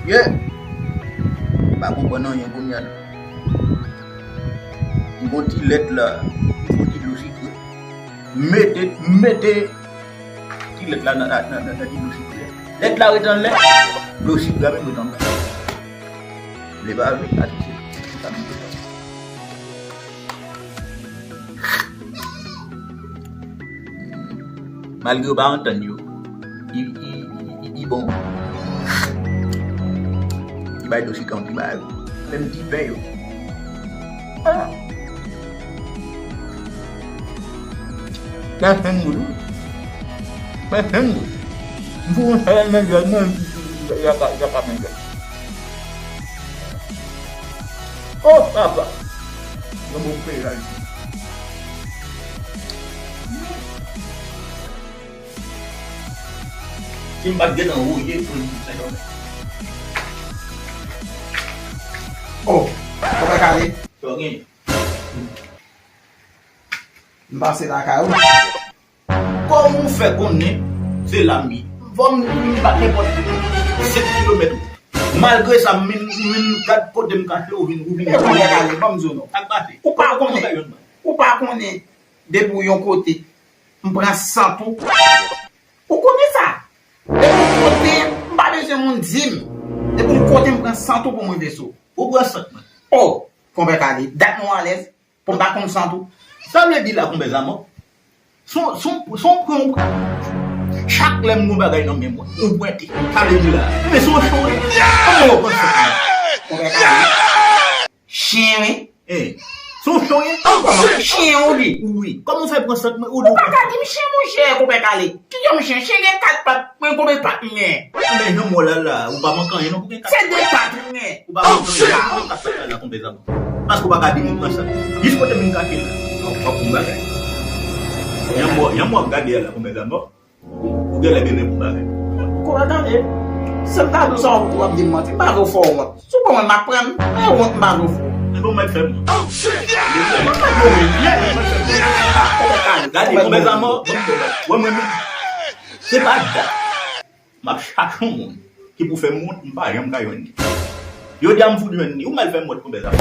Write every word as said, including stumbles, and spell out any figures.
Yeah. M pa konprann anyen kounye a non. M gon ti lèt la, m gon ti dlo sikre. Mete, mete ti lèt la nan, nan, nan, nan ti dlo sikre a. Lèt la ret anlè, dlo sikre a menm ret anba. Vle pa vle, atouche. Sa m te fè. Malgre yo pa antann yo, li, li, li, li bon. Li bay dlo sikre yon ti bagay. Menm ti pen yo. Ah. Nan fè m gout wi. Nan fè m gout. M pou yon sèl manje, mwen, y a ka, y a ka manje. Oh, papa. Yon bon peyaj. Si m pa t gentan woye pou l fè dòmi. Oh, kòman kale? Sa w genyen? M pase lakay ou. Kòman w fè konnen se la m ye? Fò m, m bat nenpòt senk kilomèt ou. Malgre sa, m vin, m vin gad kote m kache, ou vin, ou vin. E kounye a kale, ban m di w non. Sa k pase? Ou pa konnen. Ou pa konnen. Depi w yon kote, m pran sant ou. Ou konnen sa? Depi w kote, m pa bezwen moun di m. Depi w kote, m pran sant ou pou m rive sou. Ou pran sant mwen. Oh, konpè kale. Dat nou alèz. Pou m pa konn sant ou. Sa vle di la, konpè Zamò? Son, son, son pran, ou pran. Chak lè m gon bagay nan men mwen, ou pwente. Sa vle di la. Men son chon, wi. Kòman ou pran sant mwen? Konpè kale. Chen, wi. Eh, son chon, wi. Kòman? Chen ou li? Wi. Kòman ou fè pran sant mwen? Ou pa ka di m chen, monchè, konpè kale. Ki jan m chen? Chen gen kat pat, mwen konbyen pat m gen? Men jan mò la la, ou pa manke anyen non pou gen kat. Se de pat m gen. Ou pa manke anyen non pou gen kat pat la la konbyen zam. Paske ou pa ka di m pran sa. Jis kote m vin kache la. W ap, w ap pou m bagay. Jan mò, jan mò ap gade a la konbyen zam non. Ou genlè gen men pou bagay. Konbyen zam, eh? Se m ta di w sa w ap di m manti, m pa vle w fè w wont. Si w pran mwen, m ap pran m. E wont m pa vle w fè w. E bon, mèt fè m. Gade, konbyen zam, wè mwen menm. Se pa dat. M ap chache yon moun ki pou fè m wont, m pa janm ka jwenn li. Jodi a m fout jwenn li. Ou mèt fè m wont konbyen zam.